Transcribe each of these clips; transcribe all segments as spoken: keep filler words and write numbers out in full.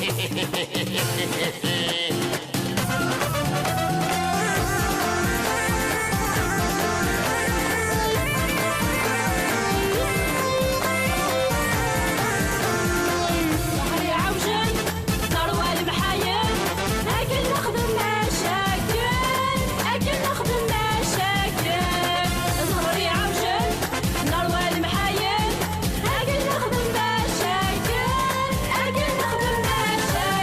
Ẓhri Ɛawjen, terwa lemḥayen, akken nexdem acakken, akken nexdem acakken. Ẓhri Ɛawjen, nerwa lemḥayen, akken nexdem acakken, akken nexdem acakken.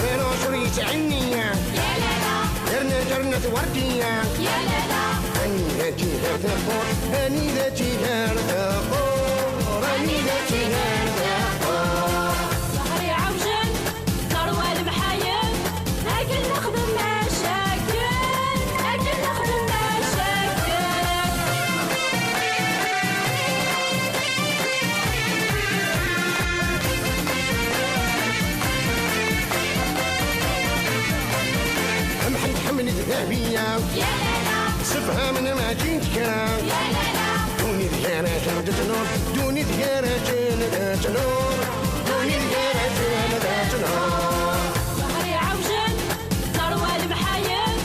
Ɣir ucur yettɛinni, yerna yerna twerdiya. Anida tihar teqqur, anida tihar teqqur, anida tihar teqqur. Ẓhri Ɛawjen, terwa lemḥayen, akken nexdem acakken, akken nexdem acakken. Mḥend ḥemmel d Dahbiya. Sefhamen mačči d kra. Duni d gar-asen d ttnur. Duni d gar-asen d ttnur. Duni d gar-asen d ttnur. Ẓhri Ɛawjen, terwa lemḥayen,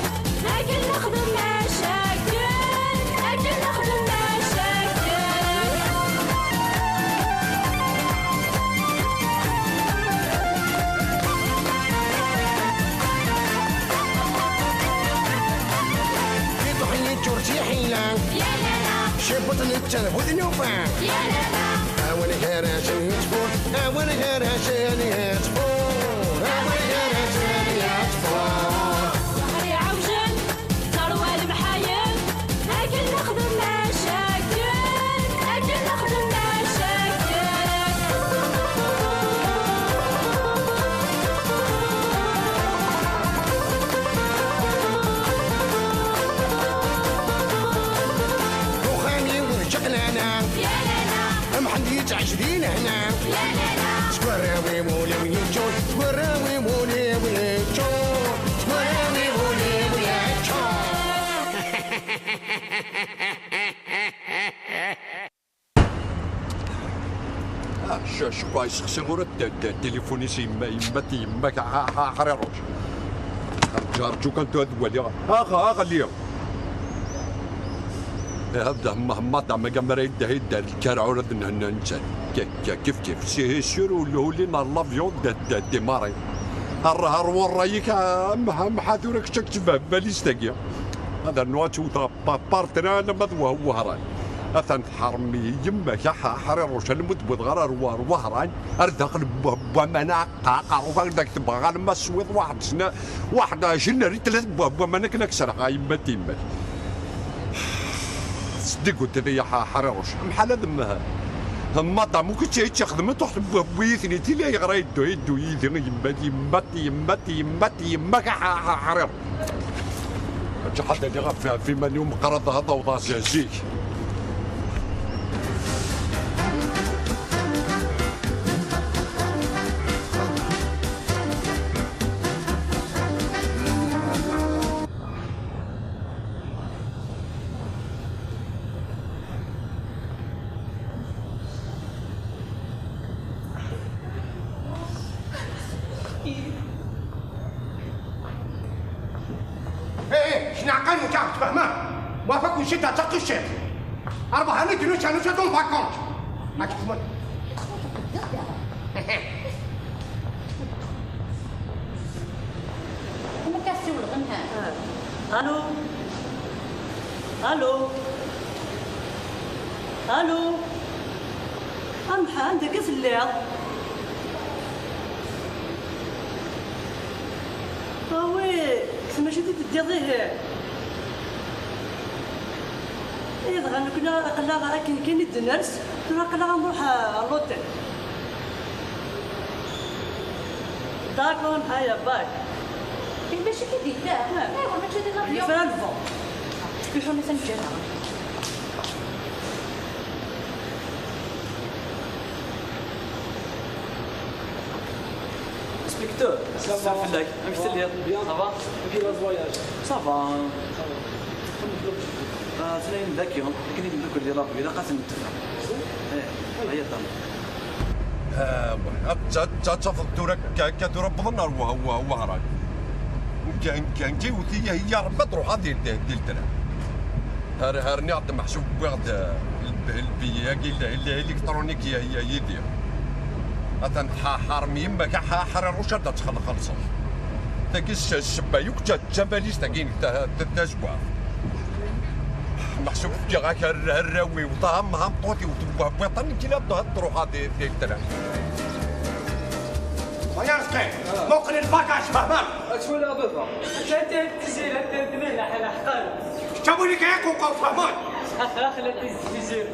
akken nexdem acakken, akken nexdem acakken. Iṭuḥ yeččur d tiḥila. Cibuṭ netta d bu tlufa. Awal gar-asen yettfur, awal gar-asen yettfur, awal gar-asen yettfur. Ẓhri Ɛawjen, terwa lemḥayen, akken nexdem acakken, akken nexdem acakken. Uxxam-iw d čaqlana. Mḥend yettɛic di lehna. Seg warraw-iw ul-iw yeččur, seg warraw-iw ul-iw yeččur, seg warraw-iw ul-iw yeččur. Ah, c-, cukkeɣ yessexsi ɣur-i t-, t-, tilifun-is yemma, yemma, yemma, ḥ-, ḥ-, ḥriruc. Rǧu, rǧu kan tura ad waliɣ. Aɣ-, aɣli. Ihi, d-, ma-, madam, agamar ay yedda, yedda lkarɛu ad nhenna netta. K-, k-, kif, kif. Si, sur ul-, ulin ar l'avion d, d, démarrer. Ar, ar wurray-ik, ah, m-, m-, ḥa tura kečč ad k-tebhebba list-agi. Ad rnuɣ ad tewteɣ pa-, partra alamma d Weh-, Wehran. Atan tḥerrem yemma-k, aḥ-, aḥriruc, alma ur d-wwiḍeɣ ara ar Weh-, ar Wehran, ar daxel n w-, n waman, aqerru-k ad ak-t-bɣeɣ, alma teswiḍ waḥed sna, waḥed jennerit tlat n w-, n waman akken ad k-sreɣ, a yemma n yemma-k. Tesdiguteḍ-iyi, aḥ-, aḥriruc. Mḥal ad m-, madam, ur k-tt-, tt-ixdem, truḥ tewwi-, tewwi-yi-ten-id, tili ayɣer ay yeddu, ay yeddu yid-i, yemma, yemma, yemma, yemma, yemma, aḥ-, aḥ-, aḥriruc. Ǧǧeɣ ad d-iniɣ ɣef, ɣef iman-iw meqqar ad, ad awḍeɣ zi-, zik. ايه، ايه، شنو عقلك انت تفهمه؟ وافق وشد تقشف. أربعة هني جنوش هنوش هدوم باكونت. ما تفهمون. Comment كاسيو الغنها؟ الو. الو. الو. امحا، عندك في الليل. آه oui، كيف ما شفتي تديض إيه. إيه، دغا نكنا أقلا غا أكن كان يدنرس، نكنا أقلا غا نروح، آه، لوتيل. داكور، هيا، باي. إيه، باش كي ديتا؟ آه. إيه، ما تشدي لافيون. يفرق الفون. يحرم يسنجلها. Ça va. Salut, amek telliḍ? Bien. Ça va? Amek yella le voyage? Ça va. Ah, ttnayen daki, akken i d-ndukel di la ville, ilaq ad ten-ntefa. Eh, aya tam. Ah, ad, ad, ad tafeḍ tura akka, akka tura wwḍen ar Weh-, Weh-, Wehran. Kan, kan, kan, yiwet iya, iya Rebbi ad truḥ ad di, di, di letran. Har-, harniɣ-d meḥsub wwiɣ-d, eh, lb-, lbiya-agi, l-, l-, électronique ya, ya Yidir. Atan tḥaḥar m yemma-k, aḥ-, aḥ-, aḥrir uc ad txelxelṣeḍ. Tagi s-, ssebba yakk d ta-, d tabalizt-agi-inek ta-, ta-, tazeggaɣt. Meḥsub fkiɣ-ak ar-, arraw-iw, tameṭṭut-iw tewweh wiṭ, nekk la d-, ad truḥ ad, di letran. Ay Arezqi, muqel lbagac, fehmeḍ? Ad twaliḍ a baba. Atan tiziri, atan tmila, ḥala ḥqan. Kečč a win i k-iɛiqen, fehmeḍ? Axir, axir, tiziri.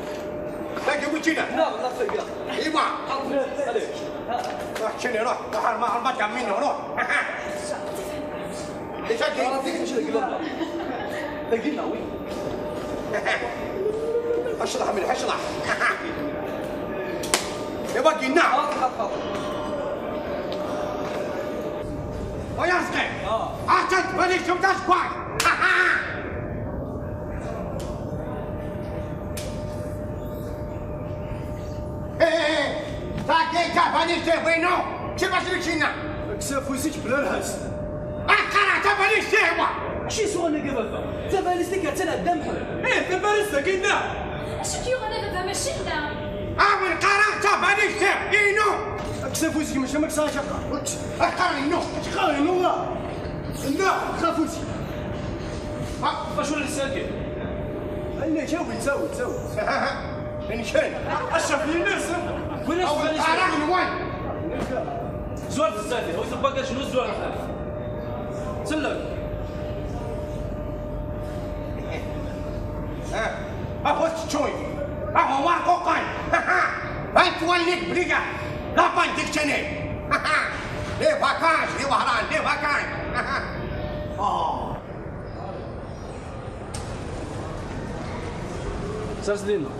Tagi wi tt-ilan? Neɣ, neɣ tagi. Iwa. Allez. Ruḥ keččini, ruḥ, ruḥ ar ma, ar ma ǧammin, ruḥ. Tagi. Tagi, neɣ wi? Acḍeḥ mliḥ, acḍeḥ. Iwa, ginna. Wa Arezqi. Ah. Atent bali, شوف ايش كويس. Tagi tabalizt-iw inu. Kif acu keččina? Kkes afus-ik bla lḥess. Aqara tabalizt-iw! Acu yeswan-agi a baba? Tabalizt-ik attan ar Dda Mḥemmed. Eh, tabalizt-agi nneɣ! Acu k-yuɣen a baba, mačči nneɣ? Awen qqareɣ tabalizt-iw inu! Kkes afus-ik, mačči am akken sɛiɣ aqar. Aqar inu! Aqar inu wa? Nneɣ! Kkes afus-ik. Ha? Acu lḥess-agi? Ayen-agi, awi-tt, awi-tt, awi-tt. Nken. Acu-t yines? Win awen qqareɣ nwen! Zwar zdat-i, awi-t lbagaj-inu zwar lxir. Sellek. Ah, aho teččuy. Aho warquqan. Bant wallen-ik bliga. La bant deg ččini. Les vacances, di Wehran, les vacances. Oh. Sers dinna.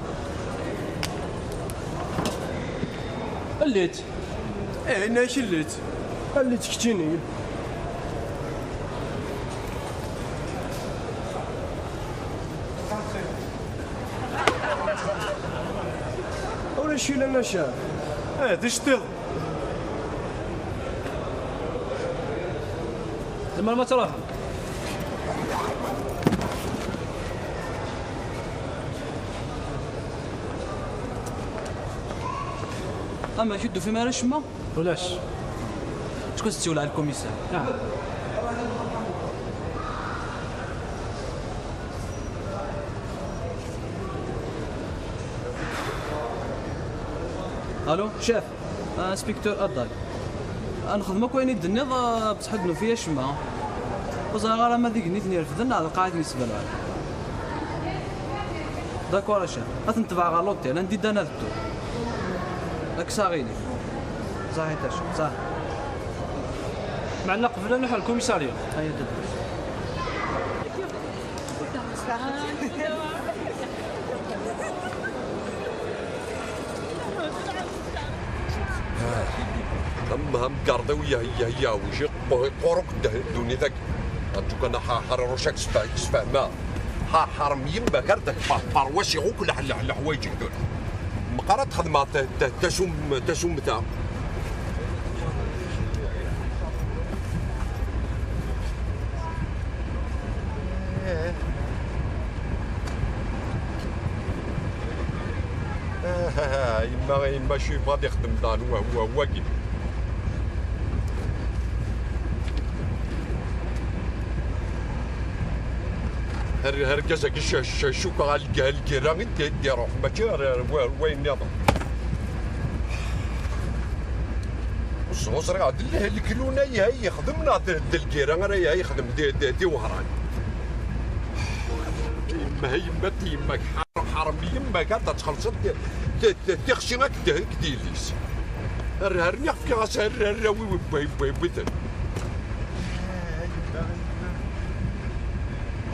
Llit. Eh, inna-yak llit. Llit keččini. Ulac ila maca. Eh, d iceṭṭiḍen. Tzemrem ad truḥem. Amek, ur d-tufim ara acemma? Ulac. Acku ad tsiwel ɣer lkumiser. Ah. Allô, chef. Ah, inspecteur Adal. Ad nexdem akk ayen i d-tenniḍ, ah, bṣeḥ ur d-nufi acemma. Ur ẓriɣ ara ma d igenni i ten-irefden neɣ d lqaɛa i ten-yesbelɛen. D'accord a chef. Ad ten-tebɛeɣ ɣer l'hôtel, anda i ddan ad dduɣ. Ad kkseɣ aɣilif. Ṣaḥit a chef, ṣaḥit. Meɛna qbel ad nruḥ ɣer lkumisarya. Aya d-, Am, am garḍ-iw yeh-, yeh-, yehwej, iqu-, iquruk ddeh-, ddunit-agi. Rǧu kan a Ḥa-, Ḥaṛiṛuc, ad k-sfeh-, k-sfehmeɣ. Ḥa-, ḥaṛem yemma-k ar d ak-ṭṭerṭer wasiɣ akk leḥ-, leḥ-, leḥwayeǧ-ik tura. Meqqar ad txedmeḍ ta-, ta-, tasum-, tasumta. Eh. Ah, yemma, yemma, acu yebɣa ad ixdem dan wa-, wa-, wagi? Ar-, argaz-agi c-, c-, cukkeɣ ar lg-, ar lgirra i d-, i d-iruḥ, mačči ar, ar wa-, ar wayen nniḍen. Ur ẓ-, ur ẓriɣ, d l-, leklun ay, ay yexdem neɣ d, d lgirra ara y-, ay yexdem di, di, di Wehran? Yemma, yemma, yemma, ḥaṛem, ḥaṛem, yemma, kan ad txellṣeḍ ti-, ti-, ti-, tixsi akked, akked yelli-s. Ar-, rniɣ fkiɣ-as ar-, arraw-iw, yewwi-, yewwi-, yewwi-ten.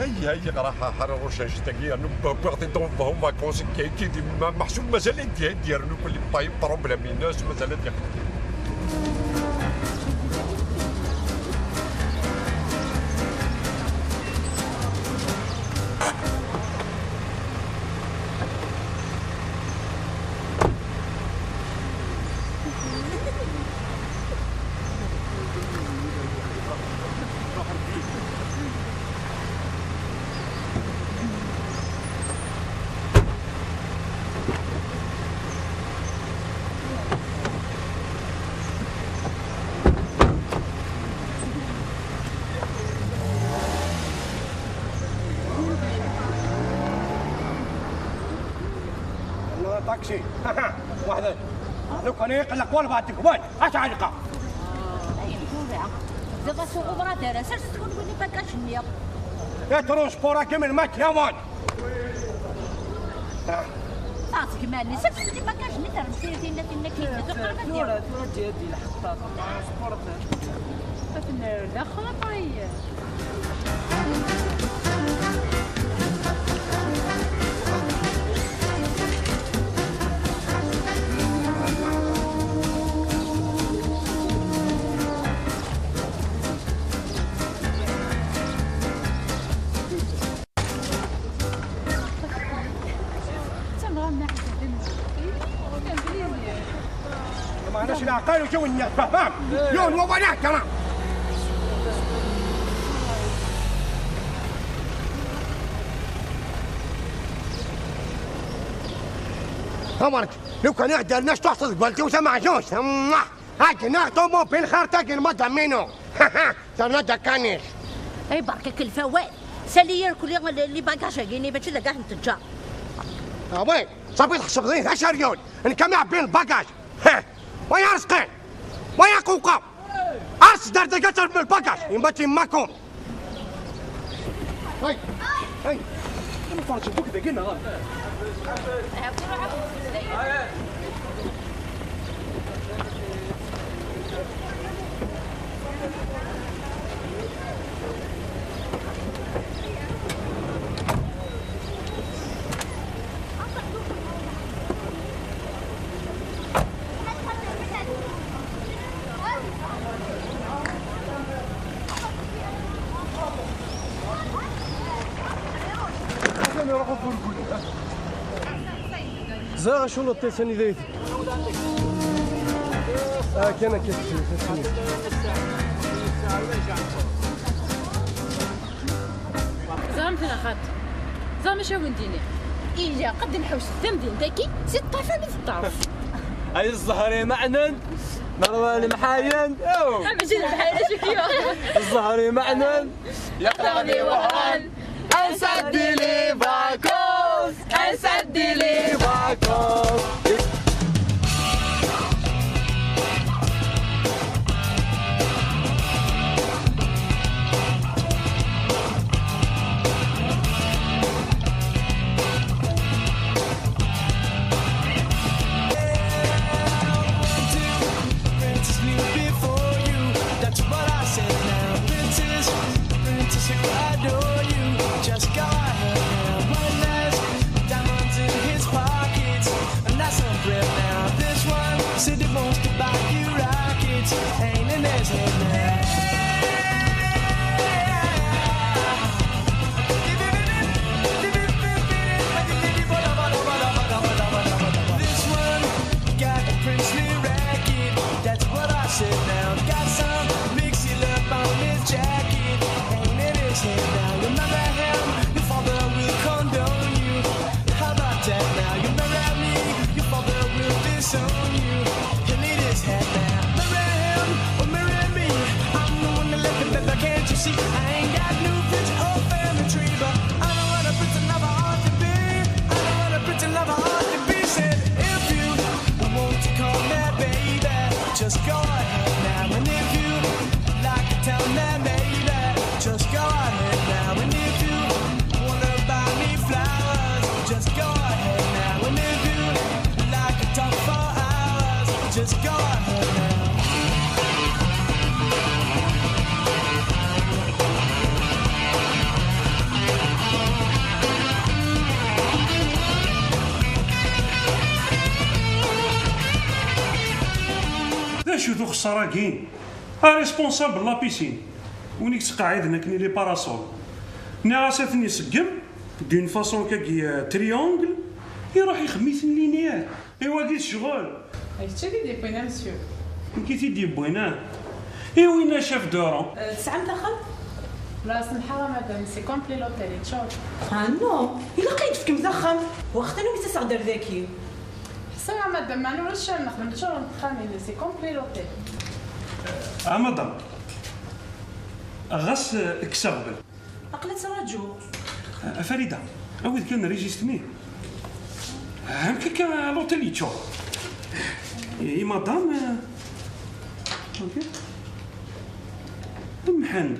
Ay, ay, yeɣra Ḥa-, Ḥaṛiṛuc annect-agi, yernu wwiɣ-t-id en vacances, kiki, di ma-, meḥsub mazal ad d-, ad d-yernu kulli pay problème-ines, mazal ad d-yeqqel. Taxi. Waḥda. Lukan iqelleq walbeɛḍ deg waya. Acu ɛelqeɣ? Ziɣ asuɣu brad ara sers tkun win ibagac-nni. Transport-agi melmi ad k-yawan? Taɣ seg iman-is, sers ibagac-nni, terremt-iyi tinna, tinna, tinna. Tura, tura ǧǧiɣ-d i lḥeṭṭa, transport. Ad ten-nerr daxel, après. Maɛnac leɛqal ur ǧiwen-nniɣ fehmam. Yiwen wawal iɛeggeṛ. Amerk, lukan i ɣ-d-rna cṭuḥ tḍeggalt-iw tameɛjuct. Mwah! Agi neɣ ṭumubil xir tagi n madam-inu. Terna-d akanic. Ay, berka-k lfawat. Sali irkul li, li bagage-agi-ni, mačči d agah n teǧǧa. Ah oui, sabi tḥesbeḍ-iyi d aceryul. Nekk am iɛebbin lbagaj. Wa ya Rezqi. Wa ya Quqa. Ars dar deg ater n lbagaj. Yemma timmakum. Hey, hey. Imeṭṭar ǧibuk dagi neɣ? Ẓriɣ acu n uṭṭis anida i t-, ah, kan akka, kečč, kečč. Ẓramt neɣ xaṭi? Ẓramt acu i wen-d-iniɣ? Ilaq ad nḥewwes tamdint-agi si ṭṭerf armi d ṭṭerf. Ay zzher imeɛnen, nerwa lemḥayen, aw! Amzil bḥal acu kya? Zzher imeɛnen, yaqlaɣ di Wehran. Ansa d-ili vacances, ansa d-ili vacances. Princess knew before you. That's what I said now. Princess, princess, I adore you. Just go ahead now. One last diamonds in his pockets. And that's some breath now. This one said he wants to buy you rockets. Ain't in his head now. This one got a princely racket. That's what I said now. Got some mixy love on his jacket. Ain't in his head now. Remember him, your father will condone you. How about that now? You marry me, your father will disown you. He'll eat his head now. Marry him or marry me. I'm the one that left the baby, can't you see? I ain't got no future or family tree, but I don't want a pretty lover hard to be. I don't want a pretty lover hard to be. Said if you want to call me baby, just go ahead now. And if you like to tell me maybe, just go ahead now. And if you wanna buy me flowers, just go ahead now. And if you like to talk for hours, just go ahead now. D acu-t uxeṣṣar-agi? A responsable la piscine, win i yettqeɛɛiden akken i les parasols. Nniɣ-as ad ten-iṣeggem d'une façon kagi, euh, triangle, iruḥ ixemmem-iten linéaire. I wagi d ccɣel. D kečč i t-id-yewwin a monsieur? Nekk i t-id-yewwin, ah. I winna chef de rang? Euh, tesɛam taxxamt? La, semḥeɣ a madame, c'est complet l'hôtel, yeččur. Ah non, ilaq ad yi-d-tefkem taxxamt. Waqt anwa i s-aɣ-d ar daki? Ḥṣiɣ a madame, meɛna ulac ara nexdem, ččurent texxamin, c'est complet l'hôtel. A madame, ɣas, eh, kkes aɣbel. Aql-i ttraǧuɣ. A Farida, awi-d kan rrijist-nni. Amek akka l'hôtel yeččur? I madame, euh, ok. Mḥend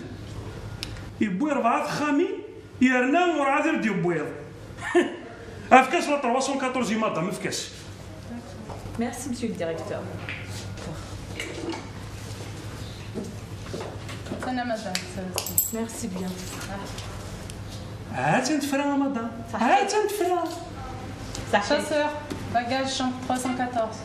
yewwi rebɛa texxamin, yerna werɛad ur d-yewwiḍ. Efk-as la trois cent quatorze i madame, efk-as. Merci, monsieur le directeur. Sana madame, ça aussi. Merci bien. Ha-tt-an tefra, a madame. Ha-tt-an tefra. Chasseur, bagage chambre trois cent quatorze.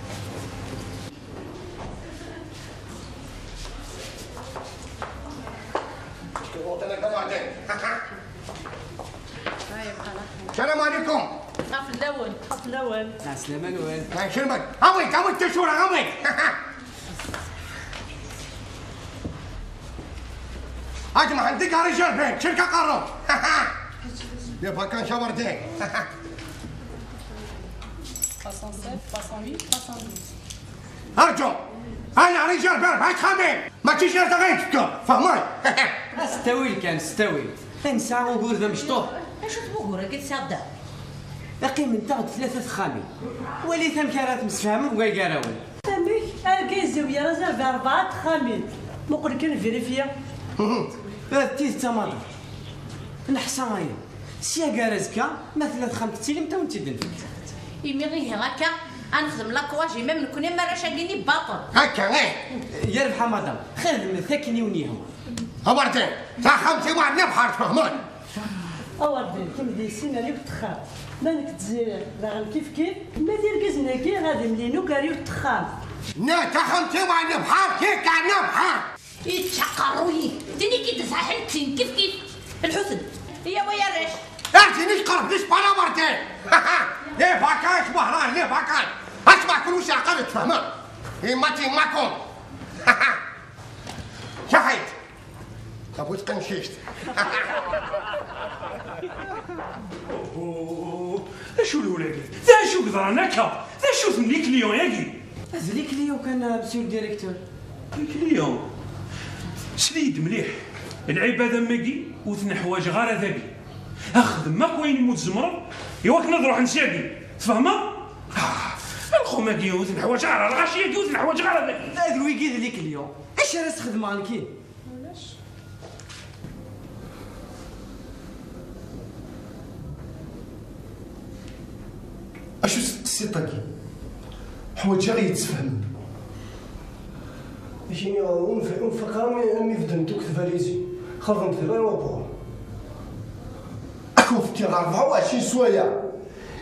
السلام عليكم. خاف الاول، خاف الاول. السلام عليكم. شنو بك؟ هاوي، هاوي، تشورة، هاوي. هاك ما عندك رجال فين؟ شركة قارون. يا فكان شاوردين. Trois cent sept, trois cent huit, trois cent douze. أرجو. أنا رجال فين؟ هاك خامين. ما تجي أنت غير تكتب. فهمت؟ S ttawil kan, s ttawil. Nesɛa ugur d amecṭuḥ. Acu-t wugur-agi tesɛiḍ da? Qqimen-aɣ-d tlata texxamin. Walit amek ara temsefhamem deg wagarawen. Amek? Argaz-iw yerreẓ ar rebɛa texxamin. Muqel kan, vérifier. D tidet a madame. Neḥṣa aya. Sya gar azekka, ma tella texxamt d tilimt, ad wen-tt-id-nefk. Imi ihi akka, ad nexdem lakuwaji, même nekni am warrac-agi-nni baṭel. Akka, eh. Yerbeḥ a madame, xedmet akken i wen-yehwa. Awerden, taxxamt-iw ɛni bḥar, tfehmeḍ? Awerden, kemm d yessi, ar yiwet texxamt. Ma nekk d Ziriɣ, daɣen kifkif. Ma d irgazen-agi, ad imlin akk ar yiwet texxamt. Na, taxxamt-iw ɛni bḥar, kik ɛni bḥar. Ittcaqarruyi, tini-k-id ṣaḥen tin kifkif. Lḥusn. Iyaw ay arrac. Ar tini-k qerb di Spanya, Awerden. Des vacances, Wehran, des vacances. Asma' kul wis ɛqal, tfehmeḍ. Yemma-tt yemma-kum. Saḥit. Tafukt qemcict. Oh, d acu lul-agi? D acu yeḍran akka? D acu-ten les clients-agi? D les clients kan, monsieur le directeur. Les clients. Sel-iyi-d mliḥ. Lɛibad am wagi ur ten-ḥwaǧeɣ ara dagi. Xdem akk wayen umi tzemreḍ i wakken ad ruḥen syagi. Tfehmeḍ? Ah, lxum-agi ur ten-ḥwaǧeɣ ara, lɣaci-agi ur ten-ḥwaǧeɣ ara dagi. D wigi d les clients. Acu ara s-xedmeɣ nekkin? Acu s teqsiṭ-agi? Ḥwaǧeɣ ad iyi-d-tesfehmem. Acimi ur nf-, ur nfaq ara mi, mi beddent akk tbalizin. Xerḍent di l'aéroport. Ad ken-fkiɣ rebɛa u ɛecrin sswayeɛ.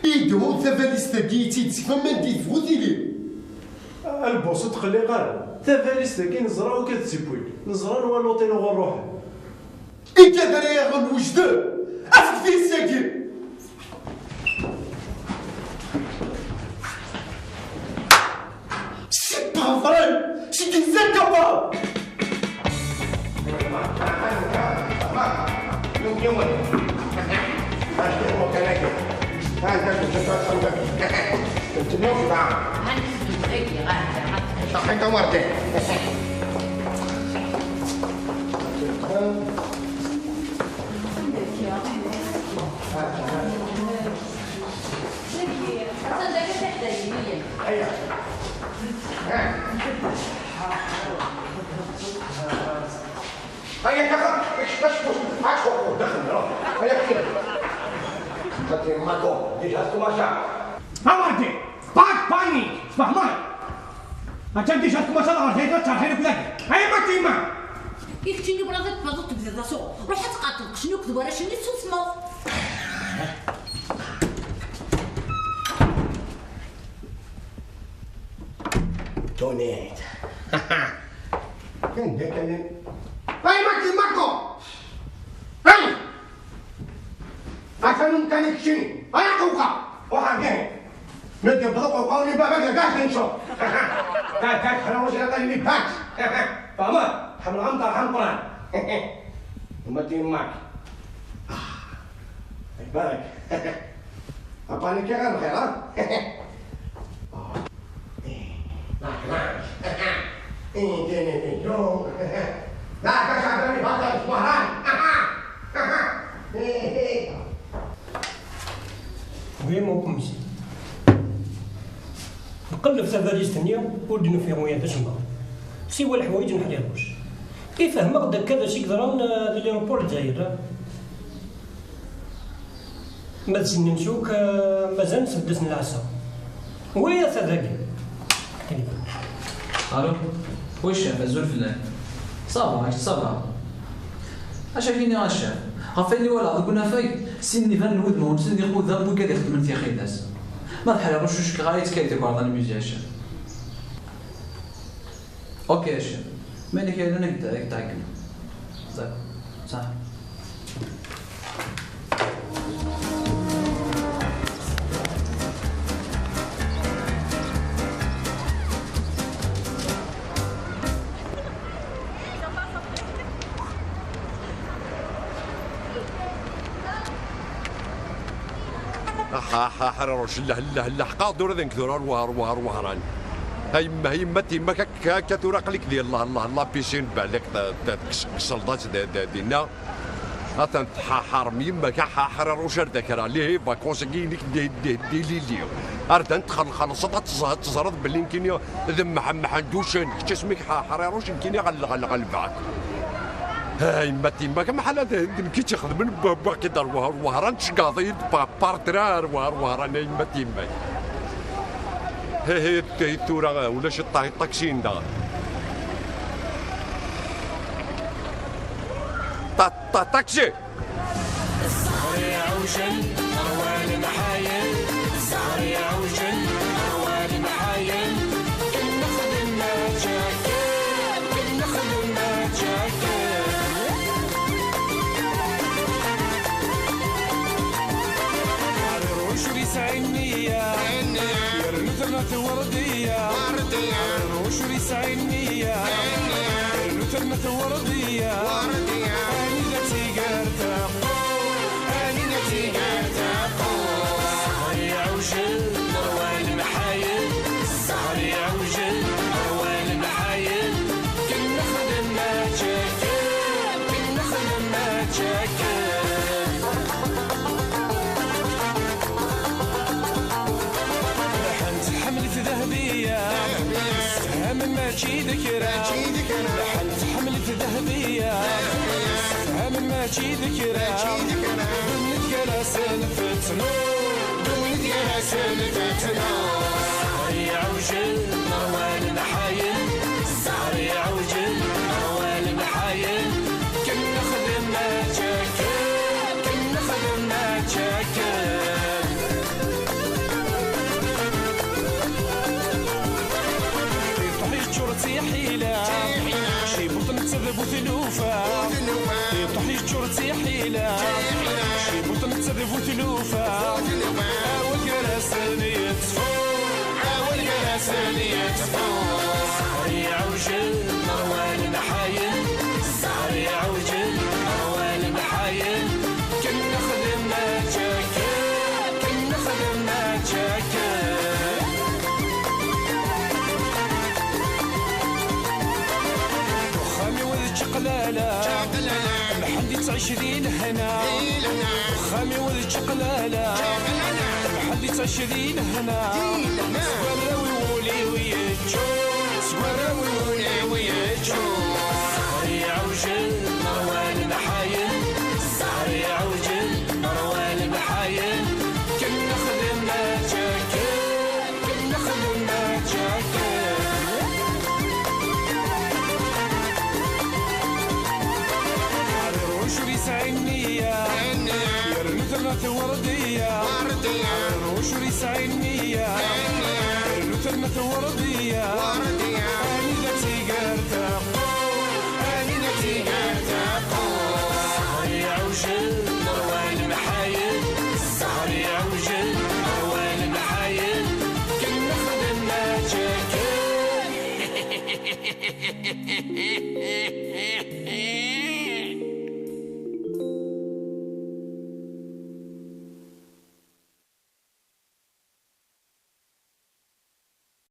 Idhu tabalizt-agi i tt-id-tesfam anda i tebɣu tili. A lbus, ur tqelliq ara. Tabalizt-agi neẓra akk ad tt-iwwin. Neẓra anwa l'hôtel uɣur ruḥen. Ikad ara yaɣen wejden. Afget-iyi syagi. C'est pas vrai. C'est des incapables. هيا دخل، اش، اش، اش، اش، دخل، روح. هيا كده. خاطر ماكو، déjà commencé. Awerden, pas de panique, tfehmeḍ? Atan déjà commencé la rejayt, la terjayt akk dagi. Ay ma tima! I keččini brad ad tebdiḍ, tebdiḍ d asu. Ruḥ ad tqaṭeḍ qecni akked warrac-nni, tessusmeḍ. Tonight. Kan da kan. Ay ma tima ko! Ay! Atan umkan i keččini. Ay aqewqa! Ruḥ ar dihin. Ma d-yewweḍ uqewqa-nni n baba-k, d acu? D acu ḥraw, d acu aqal-nni bak? Tfehmeḍ? Ḥemmleɣ amḍerḥ ameqqran. Uma d yemma-k. Ah, ibarek. Apani-k ɣer lxir, ha? Ah. Eh, eh, eh, eh, eh. Oui, mon commissaire. Ur d-nufi ula d acemma. Siwa leḥwayeǧ n Ḥriruc. I fehmeɣ-d akka d acu i yeḍran, eh, di l'aéroport Lezzayer. Ma d sin n ccuk, eh, mazal sbeddasen lɛessa. Wi ata dagi. Allô? Oui chef, azul fell-ak. Ça va, ça va. Acu akka-nni a chef? Ɣef wayen i walaɣ deg unafag, sin n iban n wudmawen-nsen d ixudam n wigad ixeddmen tixidas. Ma d Ḥriruc ur cukkeɣ ara yettkal takerḍa n lmizya a chef. Ok a chef. Ma yella kra ad k-d-ɛeggneɣ. D'accord. Saḥ. Aḥ, aḥ, aḥ, Ḥriruc, llah, llah, llah, ḥqaɣ-d ula d nekk tura, ar wehran, ar wehran, ar wehran. A yemma, a yemma, timma, akka, akka tura aql-ik di llah, llah, llah, piscine, balak, ta-, ta-, kes-, kselḍatt d-, d-, dinna. Atan tḥaḥarem yemma-k, aḥ, aḥ, Ḥriruc ar d akra, lihi, vacances-agi inek di, di, di lili. Ar d ant xel-, xelṣeḍ, ad teẓ-, ad teẓreḍ belli nekkini d Mḥ-, Mḥend Ucen, kečč asmi-k ḥ-, Ḥriruc, nekkini ɣel-, ɣel-, ɣelbeɣ-k. A yemma timma, mḥal ad d nekk i tt-ixedmen, wwa-, wwa-k-id ar wehran, ar wehran, tceggeḍ-iyi-d pa-, par train, ar wehran, ar wehran, a yemma timma. He, he, he, tura, ulac ṭṭa-, ṭaksi-n daɣen. Ta-, ta-, taksi! Ẓẓher iɛewjen, ṛwan mḥayen. Ẓẓher iɛewjen, ṛwan mḥayen. Ken nexdem akken, ken nexdem akken. Ḥriruc ur yesɛi nniya, yernu terna twerdiya. Ḥriruc ur yesɛi nniya, yernu terna twerdiya. Anida tigert teqqur, anida tigert teqqur. Ẓẓher iɛewjen, ṛwan mḥayen. Ẓẓher iɛewjen, ṛwan mḥayen. Ken nexdem akken, ken nexdem akken. Lḥant ḥemlet Dahbiya, tefhem mačči d kra. Lḥant ḥemlet Dahbiya, tefhem mačči d kra. Ddunit gar-asen tettnur, ddunit gar-asen tettnur. Ẓẓher iɛewjen, ṛwan mḥayen. Ẓẓher iɛewjen, ṛwan mḥayen. Ken nexdem akken, ken nexdem akken. Iṭuḥ yeččur d tiḥila, cibuṭ netta d bu tlufa. Iṭuḥ yeččur d tiḥila, cibuṭ netta d bu tlufa. Awal gar-asen yettfu, awal gar-asen yettfu. Ẓẓher iɛewjen, ṛwan mḥayen. Ẓẓher iɛewjen, ṛwan mḥayen. Ken nexdem akken, ken nexdem akken. Uxxam-iw d čaqlala, Mḥend yettɛic di lehna. Uxxam-iw d čaqlala, Mḥend yettɛic di lehna. Seg warraw-iw ul-iw yeččur, seg warraw-iw ul-iw yeččur. Ẓẓher iɛewjen, ṛwan mḥayen. Ẓẓher iɛewjen, ṛwan mḥayen. Ken nexdem akken, ken nexdem akken. Ḥriruc ur yesɛi nniya, yernu terna twerdiya. Ḥriruc ur yesɛi nniya, yernu terna twerdiya. Anida tigert teqqur, anida tigert teqqur. Ẓẓher iɛewjen, ṛwan mḥayen. Ẓẓher iɛewjen, ṛwan mḥayen. Ken nexdem akken,